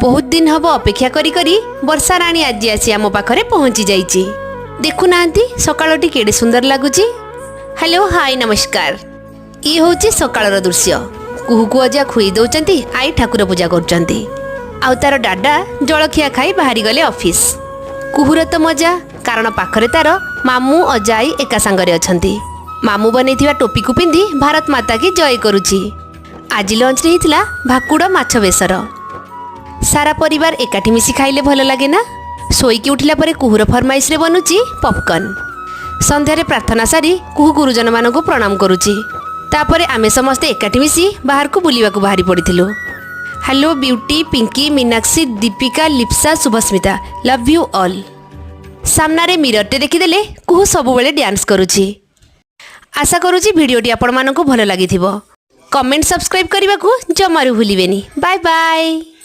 ବହୁତ ଦିନ ହବ ଅପେକ୍ଷା କରି କରି ବର୍ଷା ରାଣୀ ଆଜି ଆସି ଆମ ପାଖରେ ପହଞ୍ଚି ଯାଇଛି। ଦେଖୁନାହାନ୍ତି, ସକାଳଟି କେଡ଼େ ସୁନ୍ଦର ଲାଗୁଛି। ହ୍ୟାଲୋ, ହାଇ, ନମସ୍କାର। ଇଏ ହେଉଛି ସକାଳର ଦୃଶ୍ୟ। କୁହୁକୁ ଅଜା ଖୁଇ ଦେଉଛନ୍ତି, ଆଈ ଠାକୁର ପୂଜା କରୁଛନ୍ତି ଆଉ ତାର ଦାଦା ଜଳଖିଆ ଖାଇ ବାହାରିଗଲେ ଅଫିସ। କୁହୁର ତ ମଜା, କାରଣ ପାଖରେ ତାର ମାମୁଁ, ଅଜା, ଆଈ ଏକା ସାଙ୍ଗରେ ଅଛନ୍ତି। ମାମୁଁ ବନେଇଥିବା ଟୋପିକୁ ପିନ୍ଧି ଭାରତ ମାତା କି ଜୟ କରୁଛି। ଆଜି ଲଞ୍ଚରେ ହେଇଥିଲା ଭାକୁଡ଼ ମାଛ ବେସର। ସାରା ପରିବାର ଏକାଠି ମିଶି ଖାଇଲେ ଭଲ ଲାଗେ ନା? ଶୋଇକି ଉଠିଲା ପରେ କୁହୁର ଫରମାଇଶରେ ବନୁଛି ପପକର୍ଣ୍ଣ। ସନ୍ଧ୍ୟାରେ ପ୍ରାର୍ଥନା ସାରି କୁହୁ ଗୁରୁଜନମାନଙ୍କୁ ପ୍ରଣାମ କରୁଛି। ତାପରେ ଆମେ ସମସ୍ତେ ଏକାଠି ମିଶି ବାହାରକୁ ବୁଲିବାକୁ ବାହାରି ପଡ଼ିଥିଲୁ। Hello beauty, Pinki, Meenakshi, Deepika, Lipsa, Subhasmita, love you all. ସାମ୍ନାରେ ମିରରଟେ ଦେଖିଦେଲେ କୁହୁ ସବୁବେଳେ ଡ୍ୟାନ୍ସ କରୁଛି। ଆଶା କରୁଛି ଭିଡ଼ିଓଟି ଆପଣମାନଙ୍କୁ ଭଲ ଲାଗିଥିବ। କମେଣ୍ଟ, ସବସ୍କ୍ରାଇବ୍ କରିବାକୁ ଜମାରୁ ଭୁଲିବେନି। Bye bye.